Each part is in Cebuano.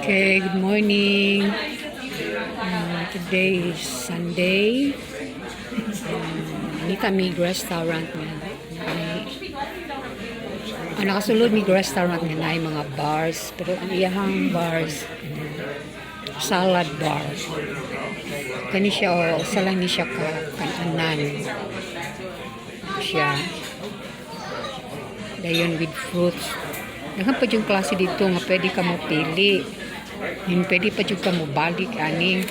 Okay, good morning. Today is Sunday. Ni kami restaurant nga naay, nakasulod mi restaurant nga naay mga bars, pero ang iyahang bars, salad bar. Kani siya, oh, usa lang ni siya ka kananan siya. Dayon with fruits. Daghan pa yung klase dito nga pwede ka mo pili. Yun, pwede pa jud ka mo balik ani.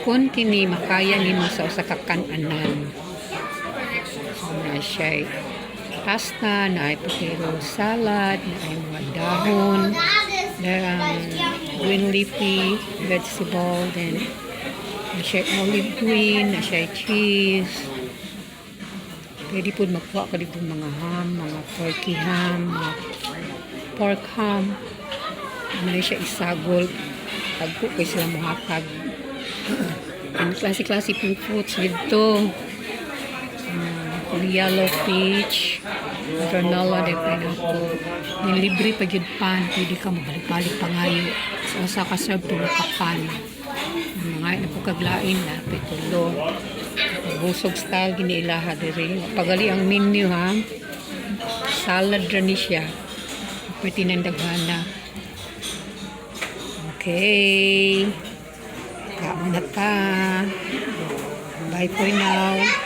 Kung kini makaya nimo sa usa ka kananan. So, na siya pasta, na ay potato salad, na ay mga dahon, na green leafy vegetable, then na siya olive green, na siya cheese. Pwede po magkuha ka dito mga ham, mga turkey ham, mga pork ham. Ano na siya isagol. Tagko kay sila muhatag. Ang klase-klase pong fruits dito. Yellow peach, granola, de pineapple. Yung libre pa jud pan, pwede ka mabalik-balik pa ngayo. Sa usa ka serve, tulo ka pan. Ang mga na po kaglain na tulo. Busog style gini ilaha diri. Pagali ang menu ha. Salad ra ni siya. Pwede nang daghana. Okay. Kaon na ta. Bye for now.